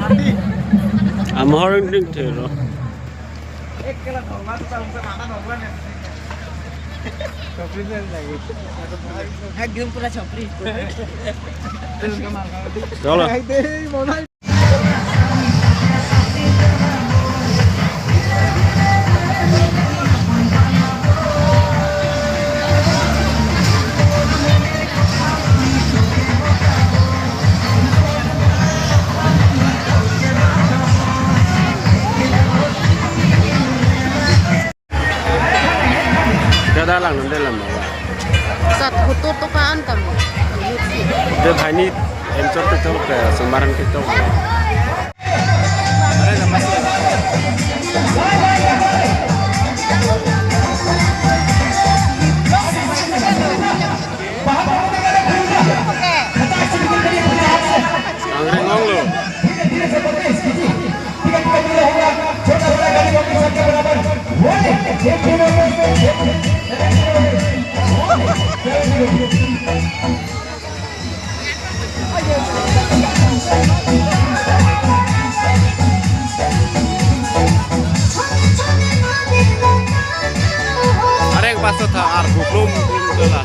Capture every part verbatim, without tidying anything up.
Amohor ingding thelo. Ekdom pura chopri. Cholo. Dada lang, dada lang, baba. Sat hutur to ka antam. Dia bhai ni encor kechok ke, sembaran kechok. Angreng ong lo. Areng paso tha ar buklum buklum tela.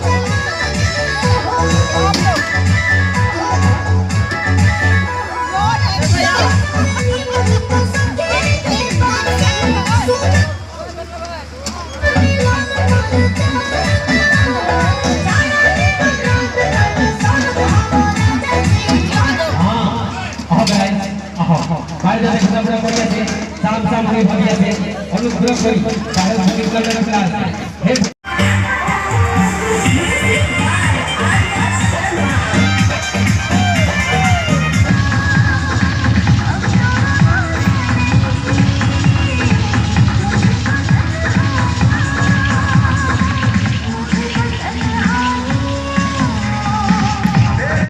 আহক, আহক, guys, আহক। বাইরে যাতে ঘোরাফেরা কৰি আছে, চাম চাম কৰি ভাবি আছে, অনুগ্ৰহ কৰি বাহিৰত বহি পেলাই আছে। সেই